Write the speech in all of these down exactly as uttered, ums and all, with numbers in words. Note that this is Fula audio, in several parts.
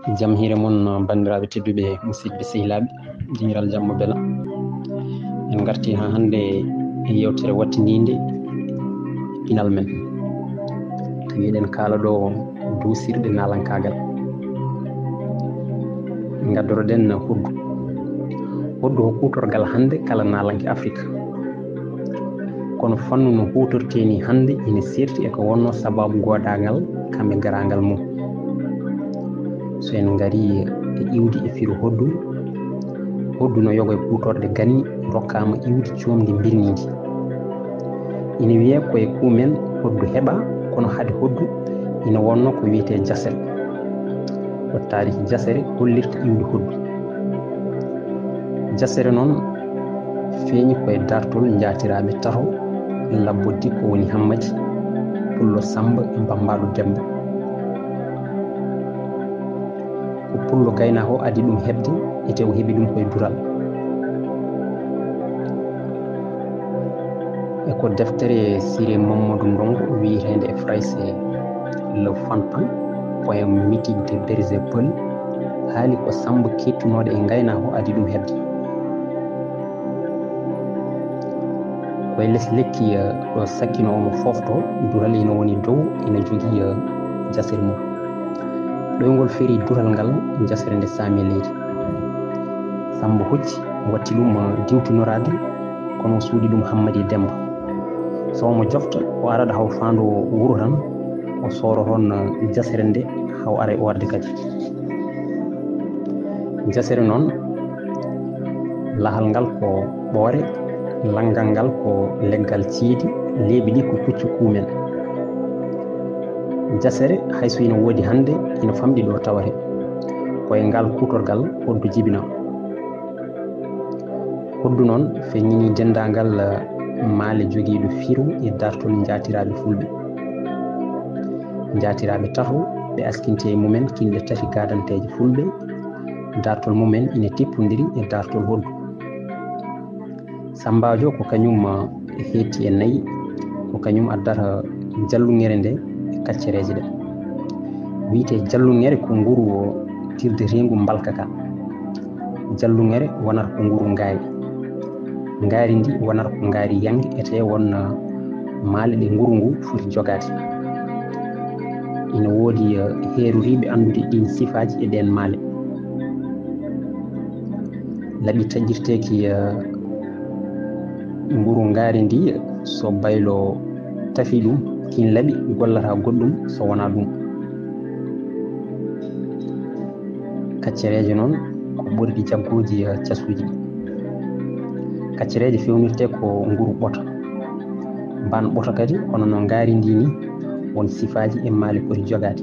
Jam hiire mon, banndiraaɓe tedduɓe, musidɓe sehilaaɓe, dingiral jamma bela. En ngarti haa hannde e yewtere wattiniinde pinal men. Tawi eɗen kaala ɗo duusirɗe naalankaagal. Ngaddoroɗen hoddu. Hoddu ko kuutorgal hannde kala naalanke Afrik. Kono fannu no huutortee ni hannde ina seerti e ko wonnoo sabaabu goodaangal kam e garaangal mum. So en ngarii e iwdi e firo hoddu, hoddu no yogo e kuutorɗe ganni rokkaama iwdi coomndi mbirniindi. Ina wiyee ko e kuu men hoddu heɓaa, kono hade hoddu ina wonnoo ko wiyetee jasere. Ko taariki jasere hollirta iwdi hoddu. Jasere noon feeñi ko e daartol njaatiraaɓe tato, Labbo Dikko woni Hammadi, Pullo Sammba e Bammbaaɗo Demmba. Ko pullo gaynaako o adii ɗum heɓde, ete o heɓi ɗum ko e dural. E ko deftere Siré Mamadou Ndongo wiyeteende e Farayse Le Fanfan, Poème mythique des bergers peuls, haali ko Sammba kettunooɗo e ngaynaako o adii ɗum heɓde. Ko e les lekki, eh, ɗo sakkino omo foofto, dural ina woni dow, ina jogii, eh, jasere mum. Ɗoyngol ferii dural ngal, jasere nde saami e leydi. Sammba hocci, watti ɗum, eh, diwtinoraade, kono o suuɗi ɗum Hammadi Demmba. So omo jofta, o ara ɗo haa o faandoo wuro tan, o sooro toon, eh, jasere nde, haa o ara e o warde kadi. Jasere noon, lahal ngal ko ɓoore, lanngal ngal ko leggal ceedi, leeɓi ɗi ko puccu kuu men. Jasere, hay so ina woodi hannde, ina famɗi ɗo tawetee. Ko e ngal kuutorgal hoddu jibinaa. Hoddu noon feeñnini denndaangal, eh, maale jogiiɗo firo e daartol njaatiraaɓe fulɓe. Njaatiraaɓe tato, ɓe askintee e mumen kinɗe tati gaadanteeje fulɓe. Daartol mumen ina tippondiri e daartol hoddu. Sammbaajo ko kañum, eh, heedti e nayi, ko kañum addata jallungere nde e kaccereeje ɗe. Wiyetee jallungere ko nguru o tirdeteengu mbalka ka. Jallungere wonata ko nguru ngaari. Ngaari ndi wonata ko ngaari yaŋnge, etee won, eh, maale ɗe nguru ngu foti jogaade. Ina woodi, eh, heeroriiɓe anndude ɗiin sifaaji e ɗeen maale. Laɓi taƴirteeki, eh, nguru ngaari ndi, so baylo tafi ɗum, kiin laɓi gollata goɗɗum so wonaa ɗum. Kaccereeje noon ko ɓurɗi jaggooji, eh, casuuji ɗi. Kaccereeje feewnirtee ko nguru ɓota. Mbaan ɓota kadi, hono no ngaari ndi ni, won sifaaji e maale poti jogaade.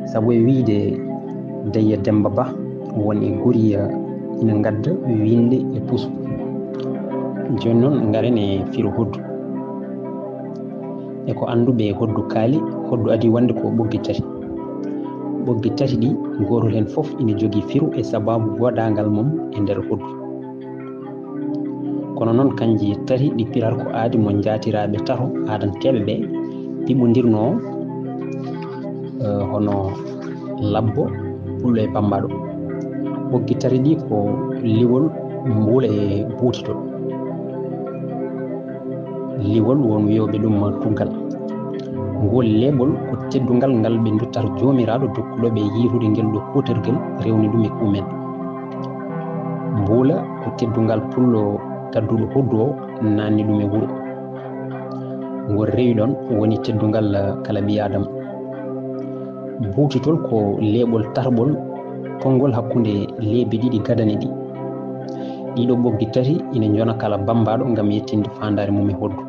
Sabu e wiyde Deyya Demmba Ba, won e Goriya ina ngadda winnde e puso. Jooni noon, ngaren e firo hoddu. E ko annduɓe hoddu kaali, hoddu adii wonde ko ɓoggi tati. Ɓoggi tati ɗi, gootol heen fof ina jogii firo e sabaabu goodaangal mum e nder hoddu. Kono noon, kanji tati ɗi pirata ko aadi mo njaatiraaɓe tato aadanteeɓe ɓe piɓondirnoo, eh, hono Labbo, Pullo e Bammbaaɗo. Ɓoggi tati ɗi ko liwol, mbuula e buutitol. Liwol won wiyooɓe ɗum tuggal. Ngol leeɓol ko teddungal ngal ɓe nduttata Joomiraaɗo dokkuɗo ɓe yiitude ngel ɗo kuutorgel rewni ɗum e kuu men. Mbuula ko teddungal pullo gadduɗo hoddu o naanni ɗum e wuro. Ngol rewi ɗon woni teddungal kala ɓii Aadama. Buutitol ko leeɓol tataɓol konngol hakkunde leeɓi ɗiɗi gadane ɗi. Ɗiɗo ɓoggi tati ina njona kala bammbaaɗo ngam yettinde faandaare mum e hoddu.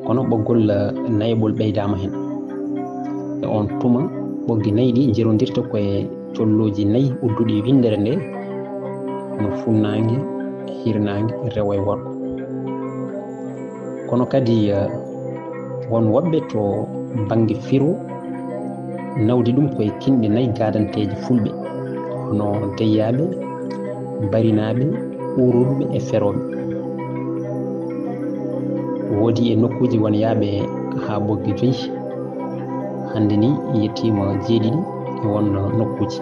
Kono ɓoggol, eh, nayaɓol ɓeydaama heen. E oon tuma, ɓoggi nayi ɗi njerondirta ko e collooji nayi udduɗi winndere nde, hono funnaange, hirnaange, rewo e worgo. Kono kadi, eh, won woɓɓe to bannge firo nawdi ɗum ko e kinɗe nayi gaadanteeje fulɓe, hono deyyaaɓe, barinaaɓe, uurorɓe e ferooɓe. Woodi e nokkuuji won yaaɓe haa ɓoggi joyi. Hannde ni yettiima jeeɗiɗi. won nokkuuji.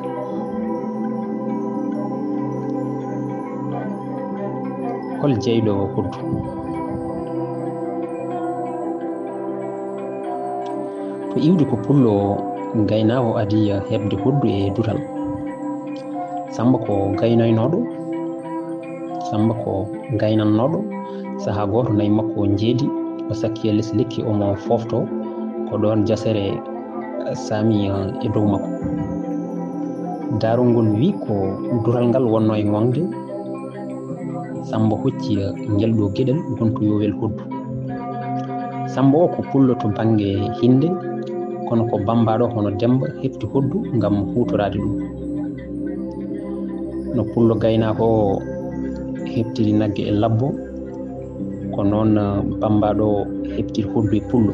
Hol jeyɗo hoddu? To iwdi ko pullo gaynaako adii heɓde hoddu e dutal. Samba ko gaynoynooɗo, Samba ko gaynannooɗo. Sahaa gooto nayi makko njeedi, o sakki e les lekki omo foofto, ko ɗoon jasere saami e dow makko. Daarol ngol wi ko dural ngal wonno e ŋoŋde. Samba hocci ngel ɗo geɗal gontu yo wel hoddu. Samba o ko pullo to bannge hinnde, kono ko bammbaaɗo hono Demba heɓti hoddu ngam huutoraade ɗum. No pullo gaynaako o heɓtiri nagge e labbo, ko noon bammbaaɗo o heɓtiri hoddu e pullo.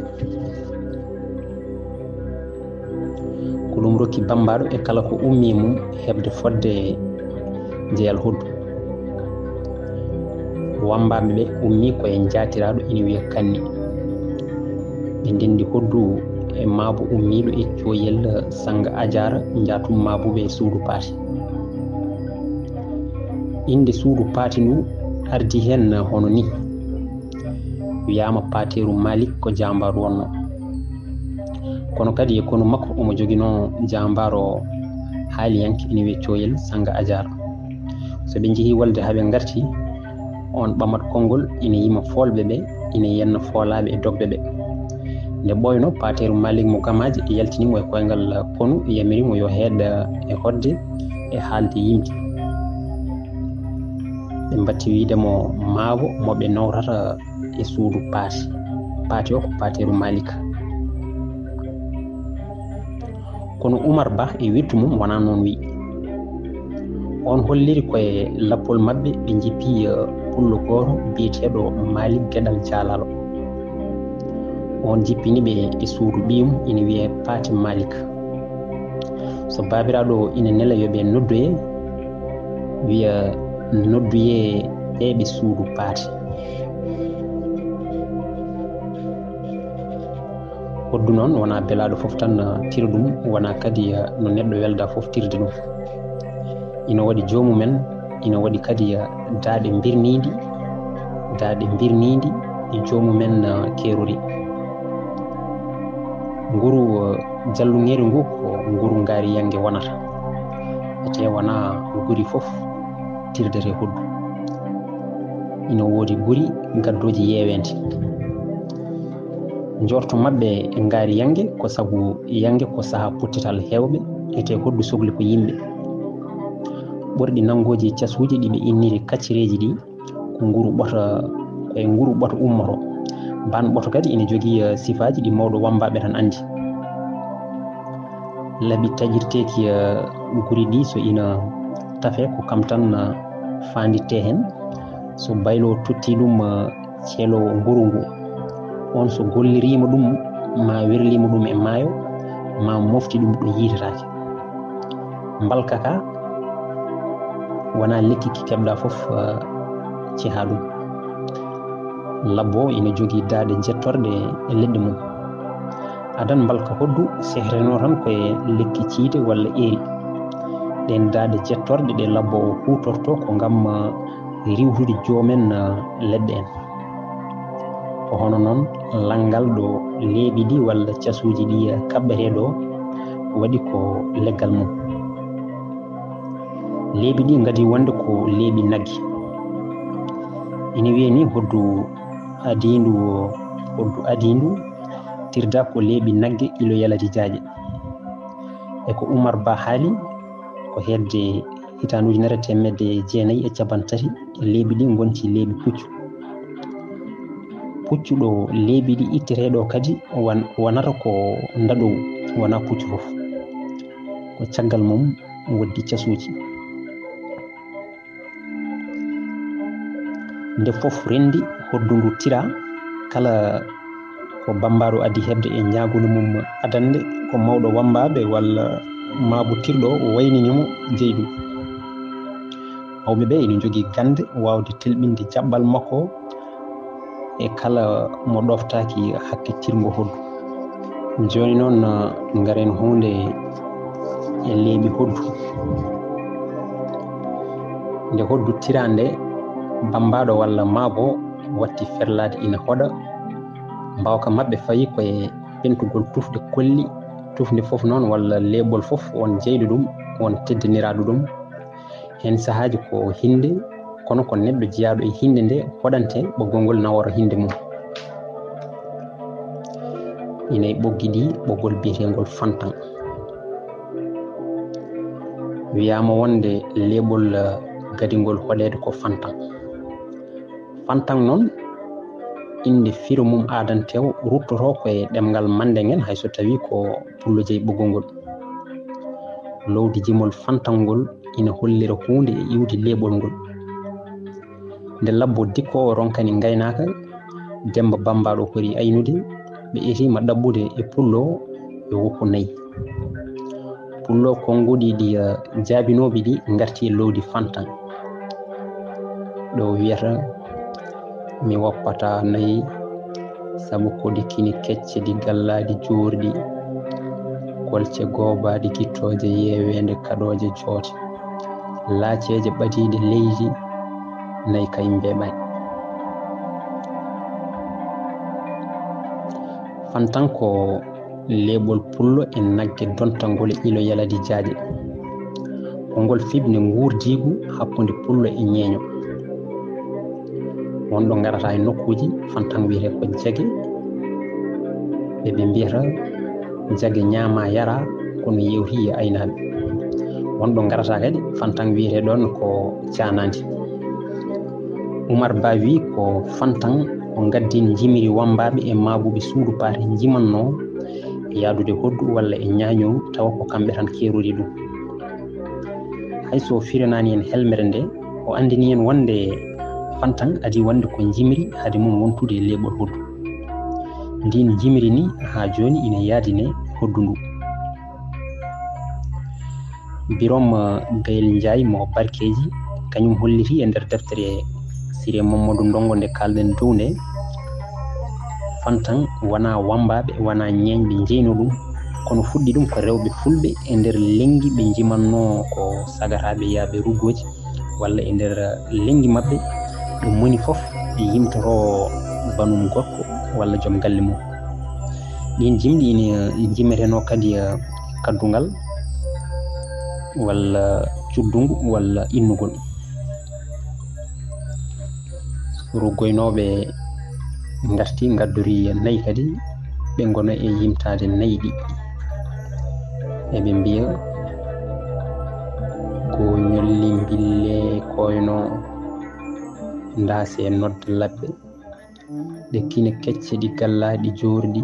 Ko ɗum rokki bammbaaɗo e kala ko ummii mum heɓde fodde jeyal hoddu. Wammbaaɓe ɓe ummii ko e njaatiraaɗo ina wiya Kanni. Ɓe ndenndi hoddu e maabo ummiiɗo e cooyel Sanga Ajaara njaatum maabuɓe e suudu paati. Innde suudu paati ndu ardi heen hono ni. Wiyaama Paateeru Maalik ko jaambaaru wonno. Kono kadi e konu makko omo joginoo jaambaaro haaliyanke ina wiyee Cooyel Sanga Ajaar. So ɓe njehii walde haa ɓe ngarti, oon ɓamat konngol ina yima foolɓe ɓe, ina yenna foolaaɓe e dogɓe ɓe. Nde ɓooynoo, Paateeru Maalik mo Gamaaji yaltini mo e koyngal konu, yamiri mo yo heed e hoɗde e haalde yimɓe. Ɓe mbatti wiyde mo maabo mo ɓe nawrata e suudu paati. Paati o ko Paateeru Maalik. Kono Umar Bah e wiɗto mum wonaa noon wiyi. Oon holliri ko e lappol maɓɓe ɓe njippi, eh, pullo gooto biyeteeɗo Maalik Geɗal Jaalaalo. Oon jippini ɓe e suudu ɓiyum ina wiyee Paati Maalik. So baabiraaɗo ina nela yo ɓe noddoye, wiya noddoye ɓe ɓe suudu paati. Hoddu noon wonaa belaaɗo fof tan, uh, tira ɗum, wonaa kadi, uh, no neɗɗo welda fof tirde ɗum. Ina waɗi joomumen, ina waɗi kadi, uh, daaɗe mbirniindi, daaɗe mbirniindi ɗi joomumen, uh, keerori. Nguru, uh, jalluŋeeri ngu ko nguru ngaari yannge wonata. Ete wonaa guri fof tirdete hoddu. Ina woodi guri gaddooji yeeweende. Njoorto maɓɓe e ngaari yannge ko sabu yannge ko sahaa pottital heewɓe, ete hoddu sokli ko yimɓe. Ɓorɗi nanngooji casuuji ɗi ɓe inniri kaccireeji ɗi, ko nguru ɓoto, ko e nguru ɓoto ummoto. Baan ɓoto kadi ina jogii, eh, sifaaji ɗi mawɗo wammbaaɓe tan anndi. Laɓi taƴirteeki, eh, guri ɗi so ina tafee ko kam tan, eh, faandittee heen. So baylo tottii ɗum, eh, ceeloowo nguru ngu, oon so golliriima ɗum, maa werliima ɗum e maayo, maa mofti ɗum ɗo yiitetaake. Mbalka ka wonaa lekki ki keɓɗa fof, eh, cehaa ɗum. Labbo ina jogii daaɗe jettorɗe e leɗɗe mum. Adan mbalka hoddu sehreno tan ko e lekki ciide walla eeri. Ɗeen daaɗe jettorɗe ɗe labbo o huutorto ko ngam, eh, riiwtude joomen, eh, leɗɗe en. Ko hono noon lanngal ɗo leeɓi ɗi walla casuuji ɗi, eh, kaɓɓetee ɗo waɗi ko leggal mum. Leeɓi ɗi ngadii wonde ko leeɓi nagge. Ina wiyee ni hoddu adiindu, hoddu adiindu tirda ko leeɓi nagge ilo yalati jaaƴe. E ko Umar Ba haali, ko hedde hitaande ujunere teemedde jeenayi e cappanɗe tati, leeɓi ɗi ngonti leeɓi puccu. Puccu ɗo leeɓi ɗi ittete ɗo kadi wan-, wonata ko ndaɗowu, wonaa puccu fof. Ko caggal mum woddi casuuji. Nde fof renndi hoddu ndu tira, kala ko bammbaaɗo addi heɓde e ñaagunde mum adannde, ko mawɗo wammbaaɓe walla maabutirɗo o waynini mo jeyɗum. Mawɓe ɓe ina njogii gannde waawde telɓinde jaɓɓal makko e kala mo ɗoftaaki hakkittirngo hoddu. Jooni noon, ngaren huunde e leeɓi hoddu. Nde hoddu tiraande, bammbaaɗo walla maago watti ferlaade ina hoɗa. Mbaawka maɓɓe fawi ko e pentugol tufde kolli, tufnde fof noon walla leeɓol fof won jeyɗo ɗum, won teddiniraaɗo ɗum. Heen sahaaji ko hinnde, kono ko neɗɗo jeyaaɗo e hinnde nde hoɗante ɓoggol ngol nawora hinnde mum. Ina e ɓoggi ɗi ɓoggol biyeteengol fantan. Wiyaama wonde leeɓol, eh, gadingol hoɗeede ko fantan. Fantan noon, innde firo mum aadanteewo ruttoto ko e ɗemngal mannde ngen, hay so tawii ko pullo jeyi ɓoggol ngol. Lowdi jimol fantan ngol ina hollira huunde e iwdi leeɓol ngol. Nde labbo dikkoowo ronkani ngaynaaka, Demmba Bammbaaɗo hoɗi aynude, ɓe etiima ɗaɓɓude e pullo e woppu nayi. Pullo konnguɗi ɗi, eh, jaabinooɓe ɗi ngarti e lowdi fantan. Ɗo wiyata, "Mi woppataa nayi, sabu ko ɗi kini kecce ɗi gallaaɗi joorɗi, kolce goobaaɗi gittooje yeeweende kaɗooje joote, laaceeje ɓadiiɗe leydi, nayi kay mbeeɓaani." Fantan ko leeɓol pullo e nagge dontangol e ilo yaladi jaaƴe. Ko ngol fiɓnde nguurdiigu hakkunde pullo e ñeeño. Wonɗo ngarata e nokkuuji, fantan wiyetee ko jage. Ɓe, ɓe mbiyata jage ñaama yara, kono yewti e aynaaɓe. Wonɗo ngarata kadi, fantan wiyetee ɗoon ko caanaandi. Umar Ba wi ko fantan ko ngaddiin njimiri wammbaaɓe e maabuɓe suudu paate njimannoo e yaadude hoddu walla e ñaañooru, tawa ko kamɓe tan keerori ɗum. Hay so firanaani en helmere nde, o anndini en wonde fantan adii wonde ko njimri hade mum wontude e leeɓol hoddu. Ndiin njimri ni haa jooni ina yaadine hoddu ndu. Birom, eh, Gayel Njaay mo Barkeeji, kañum holliti e nder deftere Siree Mammadu Ndonngo nde kaalɗen dow nde, fantan wonaa wammbaaɓe, wonaa ñeeñɓe njeyno ɗum, kono fuɗɗi ɗum ko rewɓe fulɓe e nder lenngi ɓe njimannoo ko sagataaɓe yahɓe ruggooji, walla e nder lenngi maɓɓe, ɗo moni fof yimtotoo banum gorko walla joom galle mum. Ɗiin jimɗi ina njimetenoo kadi, eh, kaddungal walla cuddungu walla innugol. Ruggoynooɓe ngarti, ngaddorii nayi kadi, ɓe ngona e yimtaade nayi ɗi. Eɓe mbiya ko ñolli mbille koyno ndaase nodda laɓɓe. Ɗe kine kecce ɗi gallaaɗi joorɗi,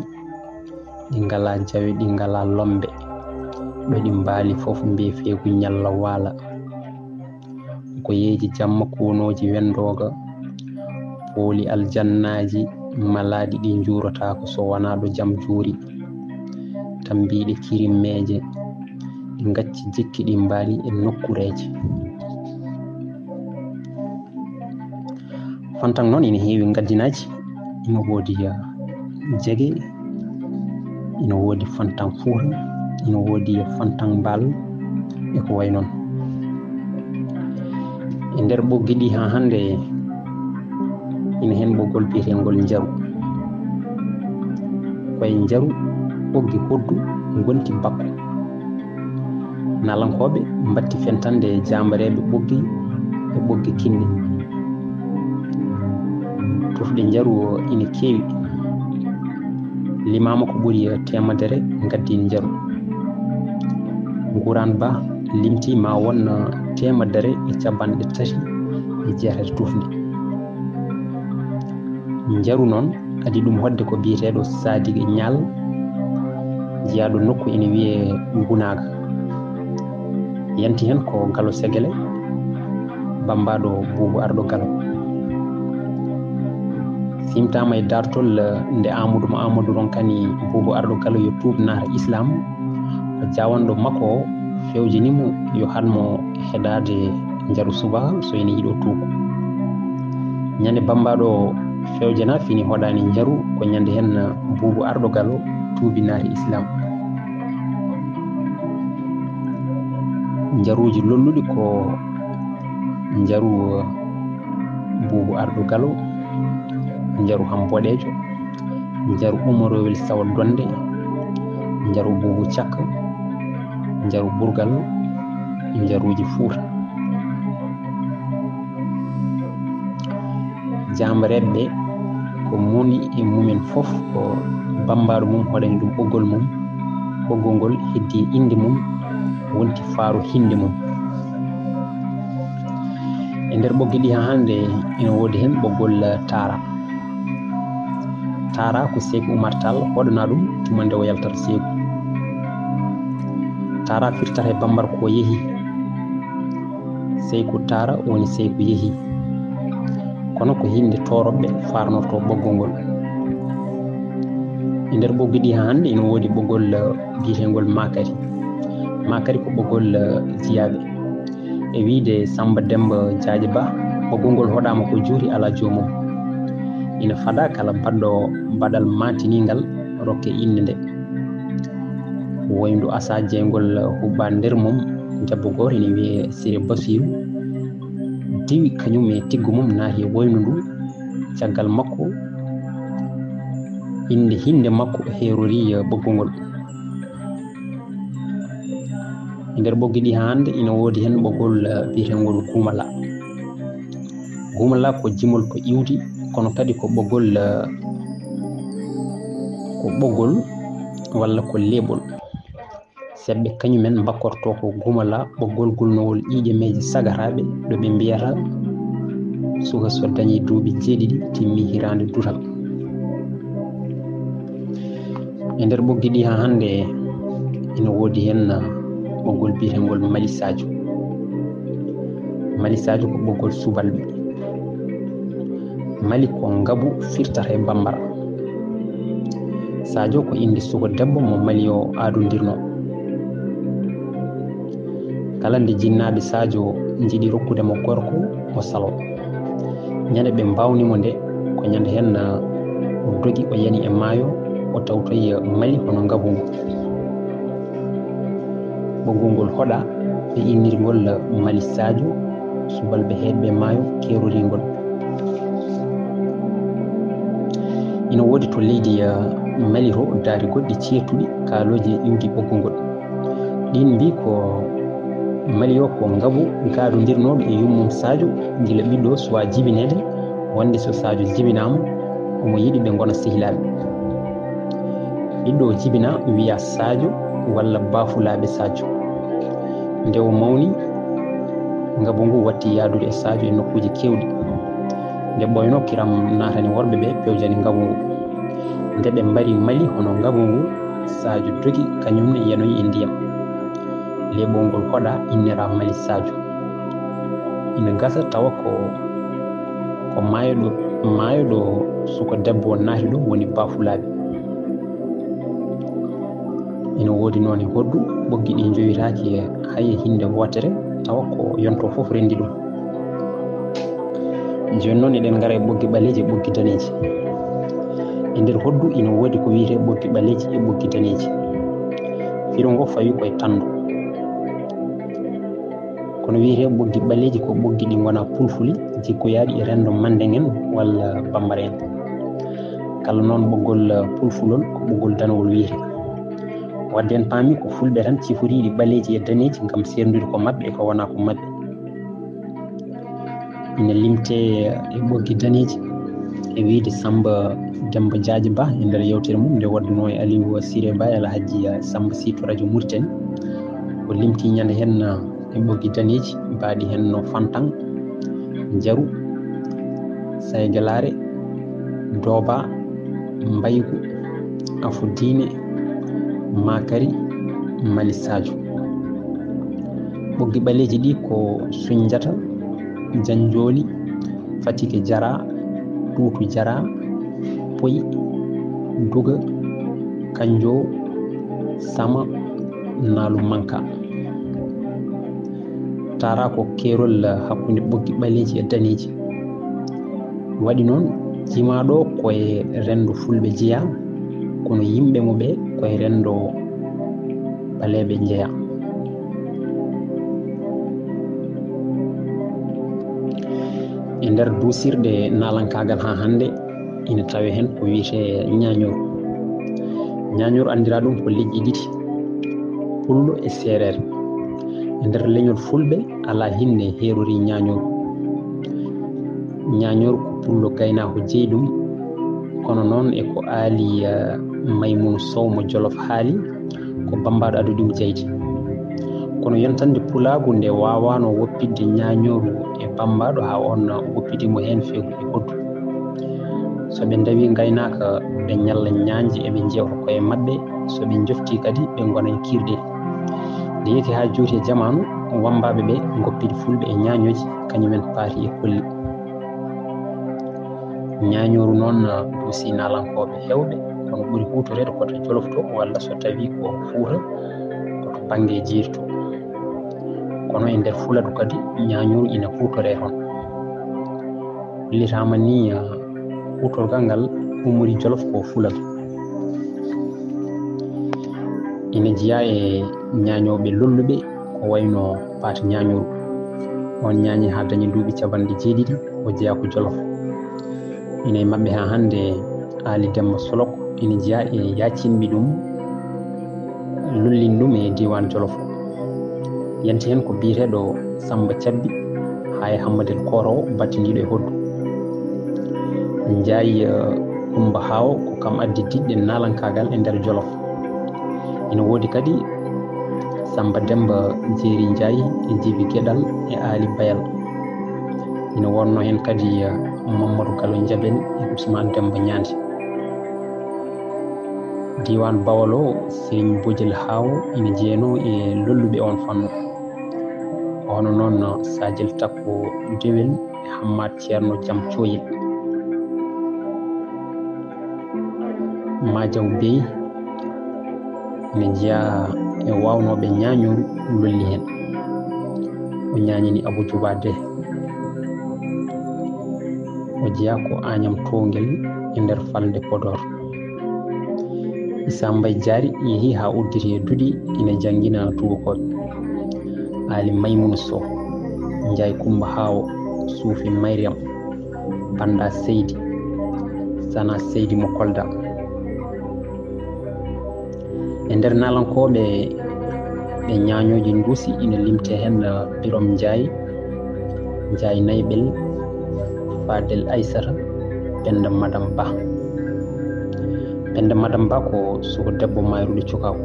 ɗi ngalaa jawe, ɗi ngalaa lombe. Ɗo ɗi mbaali fof mbeefeeku ñalla waala. Ko yeeji jamma kuunooji wenndooga, pooli aljannaaji malaaɗi ɗi njuurataako so wonaa ɗo jam juuri. Tambiiɗe kirimmeeje, ɗi ngacci jikki ɗi mbaali e nokkureeje. Fantan noon ina heewi ngaddinaaji, ina woodi, eh, jege, ina woodi fantan fuura, ina woodi fantan mbaal, e ko wayi noon. E nder ɓoggi ɗi haa hannde, ina heen ɓoggol biyeteengol njaru. Ko e njaru ɓoggi hoddu ngonti bakko. Naalankooɓe mbatti fentande jaambareeɓe ɓoggi e ɓoggi kinni. Tufɗe njaru ina keewi, limaama ko ɓuri teemedere ngaddiin njaru. Nguuraan Ba limti ma won teemedere e capanɗe tati e jeetati tufɗe. Njaru noon, adii ɗum hoɗde ko biyeteeɗo Sadige Ñaal, jeyaaɗo nokku ene wiyee Gunaaga. Yanti heen ko Galo Segele, bammbaaɗo Buubu Arɗo Galo. Fimtaama e daartol, eh, nde Amadou mo Amadou ronkani Buubu Arɗo Galo yo tuub naata Islaam. Ko jaawanɗo makko o fewjini mo yo haɗ mo heɗaade njaru subaka so ene yiɗo tuubu. Ñande bammbaaɗo o fewjana fini hoɗaani njaru ko ñande heen Buubu Arɗo Galo tuubi naati Islaam. Njaruuji lolluɗi ko njaru Buubu Arɗo Galo, njaru Ham Boɗeejo, njaru Umarowel Sawa Donde, njaru Buubu Cakka, njaru Burgal, njaruuji Fuuta. Jaambareeɓe ɓe, ko moni e mumen fof ko bammbaaɗo mum hoɗani ɗum ɓoggol mum. Ɓoggol ngol heddii innde mum, wonti faaro hinnde mum. E nder ɓoggi ɗi haa hannde ina woodi heen ɓoggol Taara. Taara ko Seyku Umar Tall hoɗanaa ɗum tuma nde o yaltata Seyku. Taara firtata e bambara ko yehi. Seyku Taara woni Seyku yehi. Kono ko hinnde tooroɓe faarnorto ɓoggol ngol. E nder ɓoggi ɗi haa hannde ina woodi ɓoggol, eh, biyeteengol Makari. Makari ko ɓoggol, eh, jiyaaɓe. E wiyde Samba Demba Jaaji Ba, ɓoggol ngol hoɗaama ko juuti alaa joomum. Ina fada kala baɗɗo baɗal maantiniingal rokke innde nde. Wayndu asa jeyngol huɓɓaa nder mum, debbo gooto ina wiyee Sire Basiru. Diwi kañum e tiggu mum naati e wayndu ndu. Caggal makko, innde hinnde makko heerori, eh, ɓoggol ngol. E nder ɓoggi ɗi haa hannde ina woodi heen ɓoggol, eh, biyeteengol Guumala. Guumala ko jimol ko iwdi, kono kadi ko ɓoggol, eh, ko ɓoggol walla ko leeɓol. Seɓɓe kañumen mbakkorto ko Guumala, ɓoggol gulnowol ƴiiƴameeje sagataaɓe, ɗo ɓe mbiyata suka so dañi duuɓi jeeɗiɗi timmi hiraande dutal. E nder ɓoggi ɗi haa hannde ina woodi heen ɓoggol biyeteengol Mali Sadio. Mali Sadio ko ɓoggol subalɓe. Mali ko ngabu firtata e bambara. Sadio ko innde suka debbo mo Mali o aadondirno. Kala nde jinnaaɓe Sadio njiɗi rokkude mo gorko, o salo. Ñande ɓe mbawni mo nde, ko ñande heen o dogi, o yani e maayo, o tawtoyi Mali hono ngabu ngu. Ɓoggol ngol hoɗa, ɓe inniri ngol Mali Sadio, subalɓe heedɓe maayo keerori ngol. Ina woodi to leydi, eh, Mali to daari goɗɗi ceertuɗi kaalooji e iwdi ɓoggol ngol. Ɗiin mbii ko Mali o ko ngabu gaadondirnooɗo e yummum Sadio, gila ɓiɗɗo suwaa jibineede, wonde so Sadio jibinaama, omo yiɗi ɓe ngona sehilaaɓe. Ɓiɗɗo o jibinaa wiyaa Sadio walla baafulaaɓe Sadio. Nde o mawni, ngabu ngu watti yahdude e Sadio e nokkuuji keewɗi. Nde ɓooynoo, kiram naatani worɓe ɓe, pewjani ngabu ngu. Nde ɓe mbari Mali hono ngabu ngu, Sadio dogi, kañum ne yanoyi e ndiyam. Leeɓol ngol hoɗa, innira Mali Sadio. Ina gasa tawa ko, ko maayo ɗo, maayo ɗo suka debbo o naati ɗo woni baafulaaɓe. Ina woodi noon e hoɗdu, ɓoggi ɗi njowitaaki e hay e hinnde wootere, tawa ko yonto fof renndi ɗum. Jooni noon eɗen ngara e ɓoggi ɓaleeji e ɓoggi daneeji. E nder hoɗdu ina woodi ko wiyetee ɓoggi ɓaleeji e ɓoggi daneeji. Firo ngo fawi koye tanndo. Kono wiyetee ɓoggi ɓaleeji ko ɓoggi ɗi ngonaa pulfuli, jikkoyaaɗi e renndo Manndeŋ en walla Bambara en. Kala noon ɓoggol, eh, pulfulol ko ɓoggol danowol wiyetee. Wadde en paami ko fulɓe tan ciforiiɗi ɓaleeji e daneeji ngam seerndude ko maɓɓe e ko wonaa ko maɓɓe. Ina limtee e ɓoggi daneeji e wiyde Samba Demba Jaaji Ba e nder yewtere mum nde waɗdunoo e Aliou Siré Ba e Alhaji Samba Sy to Radio Mauritanie. O limtii ñande heen e ɓoggi daneeji mbaaɗi heen no fantaŋ, njaru, saygalaare, dooba, mbaygu, afo diine, maakari, Mali Sadio. Ɓoggi ɓaleeji ɗi ko Sunjata, Janjooli, Fatike Jara, Tuutu Jara, Poy, Duga, Kanjo, Sama, Naalu Manka. Taara ko keerol hakkunde ɓoggi ɓaleeji e daneeji. Waɗi noon, jimaaɗo ko e renndo fulɓe jeyaa, kono yimɓe mo ɓe ko e renndo ɓaleeɓe njeyaa. E nder duusirɗe naalankaagal haa hannde, ina tawee heen ko wiyetee ñaañooru. Ñaañooru anndiraa ɗum ko leƴƴi ɗiɗi, pullo e seereer. E nder leñol fulɓe, alaa hinnde heerorii ñaañooru. Ñaañooru ko pullo gaynaako jeyi ɗum, kono noon e ko Aali, eh, Maymuna Sow mo Jolof haali, ko bammbaaɗo adodi mo jaydi. Kono yontande pulaagu nde waawaano woppitde ñaañooru e bammbaaɗo haa oon woppiti mo heen feewde e hoddu. So ɓe ndawii ngaynaaka, ɓe ñalla ñaañde, eɓe njewta koye maɓɓe, so ɓe njoftii kadi, ɓe ngona e kiirɗe. Nde yehi haa juuti e jamaanu, wammbaaɓe ɓe ngoppiti fulɓe e ñaañooji, kañum en paati e kolli. Ñaañooru noon, ah, duusii naalankooɓe heewɓe, kono ɓuri huutoreede ko to Jolof to, walla so tawii ko Fuuta, ko to bannge Jiiri to. Kono e nder Fuladu kadi, ñaañooru ina huutoree toon. Hollitaama ni, ah, huutorgal ngal ummorii Jolof ko Fuladu. Ina jeyaa e ñaañooɓe lolluɓe, ko wayno Paate Ñaañooru. Oon ñaañi haa dañi duuɓi capanɗe jeeɗiɗi, o jeyaa ko Jolof. Ina e maɓɓe haa hannde Aali Demmba Solok, ina jeyaa e yaacinɓe ɗum, lullin ɗum e diiwaan Jolof. Yanti heen ko biyeteeɗo Sammba Cabbi, haa e Hammadel Kooroowo, battindiiɗo e hoddu. Njaay, eh, Kummba Haawo, ko kam addi diɗɗe naalankaagal e nder Jolof. Ina woodi kadi Sammba Demmba Jeeri Njaay e Jibi Geɗal e Aali Bayal. Ina wonnoo heen kadi, eh, Mammadu Galo Njabel e Usmaan Demmba Ñaandi. Diiwaan Bawol o, Siriñ Bojel Haawo ina jeyanoo e lolluɓe oon fannu. Ko hono noon Sajel Takko Dewel e Hammaat Ceerno Jam Cooyel. Maajaw Bey ina jeyaa e waawnooɓe ñaañooru lolli heen. O ñaañini Abu Juba Deh. O jeyaa ko Aañam Toowngel e nder falnde Podoor. Isaa Mbay Jaari yehii haa udditi e duɗi ina janngina tuubakooɓe. Aali Maymuna Sow, Njaay Kummba Haawo, Suufi Mayriyam, Pannda Seydi, Sana Seydi mo Kolda. E nder naalankooɓe ɓe ñaañooji nduusi ina limtee heen, uh, Birom Njaay, Njaay Nayɓel, Fadel Aysata, Pennda Madam Bah. Pennda Madam Bah ko suka debbo mayruɗo cukaaku.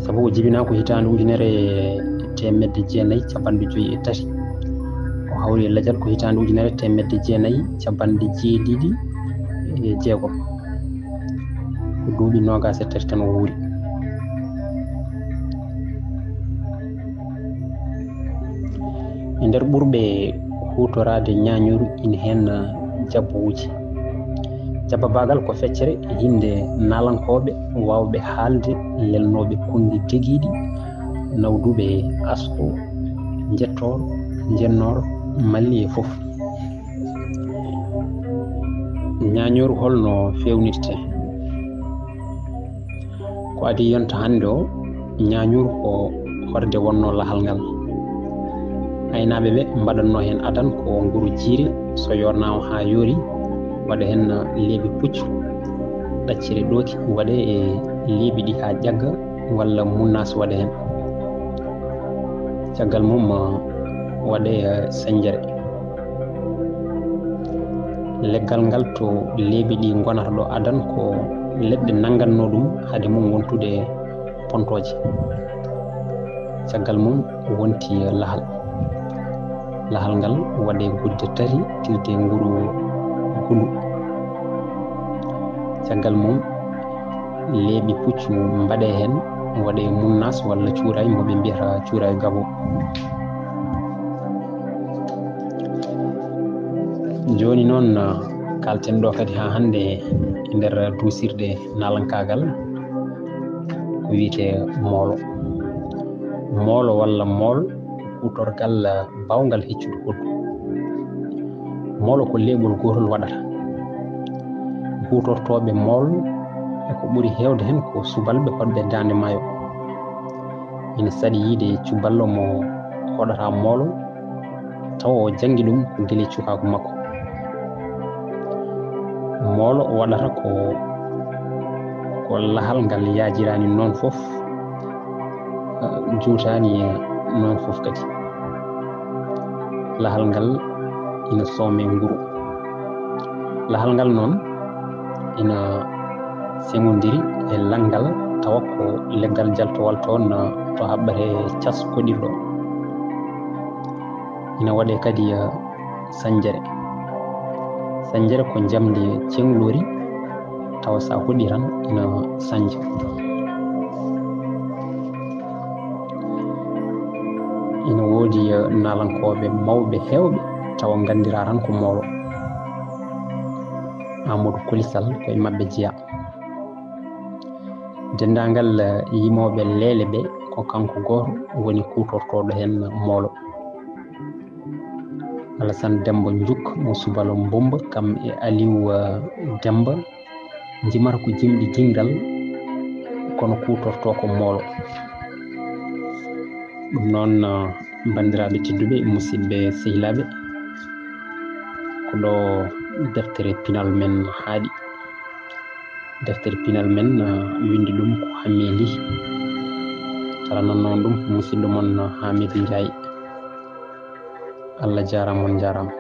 Sabu o jibinaa ko hitaande ujunere e teemedde jeenayi cappanɗe joyi e tati. O hawri e lajal ko hitaande ujunere teemedde jeenayi cappanɗe jeeɗiɗi e jeegom. Ko duuɓi noogaas e tati tan o wuuri. E nder ɓurɓe huutoraade ñaañooru ina heen jabbuwuuji. Jabbabaagal ko feccere e hinnde naalankooɓe waawɓe haalde, lelnooɓe konngi degiiɗi, nawduɓe asko, njettoor, njennoor, malli e fof. Ñaañooru holno feewnirtee? Ko adii yonta hannde o, ñaañooru ko horde wonnoo lahal ngal. Aynaaɓe ɓe mbaɗatnoo heen adan ko nguru jiiri, so yoornaama haa yoori, waɗa heen leeɓi puccu, ɗaccire ɗooki, waɗe e leeɓi ɗi haa ƴagga, walla munnaas waɗe heen. Caggal mum, waɗe sañjere. Leggal ngal to leeɓi ɗi ngonata ɗo adan ko leɗɗe nanngatnoo ɗum hade mum wontude pontooje. Caggal mum wonti lahal. Lahal ngal waɗe gudde tati tirde nguru gundu. Caggal mum leeɓi puccu mbaɗe heen, waɗe munnaas walla cuuraay mo ɓe mbiyata cuuraay gabo. Jooni noon, kalten ɗo kadi haa hannde e nder duusirɗe naalankaagal ko wiyetee moolo. Moolo walla mool ko kuutorgal baawngal heccude hoddu. Moolo ko leeɓol gootol waɗata. Huutortooɓe mool e ko ɓuri heewde heen ko subalɓe hoɗɓe Daande Maayo. Ina saɗi yiyde cuballo mo hoɗata moolo, tawa o janngi ɗum ko gila e cukaaku makko. Moolo waɗata ko, ko lahal ngal yaajiraani noon fof, eh, juutaani noon fof kadi. Lahal ngal ina soomee nguru. Lahal ngal noon ina seŋondiri e lanngal, tawa ko leggal jaltowal toon, eh, to haɓɓata e cas koɗirɗo. Ina waɗee kadi, eh, sañjere. Sañjere ko njamndi ceŋloori, tawa so a hoɗi tan ina sañja. Ina woodi, eh, naalankooɓe mawɓe heewɓe, tawa nganndiraa tan ko moolo. Amadou Koli Sall ko e maɓɓe jeyaa. Denndaangal, eh, yimooɓe Leele ɓe, ko kanko gooto woni kuutortooɗo heen moolo. Alassane Demmba Njuk mo Subalo Mbomba, kam e Aliou, eh, Demmba, njimata ko jimɗi ginngal, kono kuutortoo ko moolo. Ɗum noon, eh, banndiraaɓe tedduɓe, musidɓe sehilaaɓe, ko ɗo deftere pinal men haaɗi. Deftere pinal men, eh, winndi ɗum ko Hamee Lih. Taranannoo ɗum ko musidɗo mon, eh, Hamidou Ndiaye. Allah jaaraama, on njaaraama.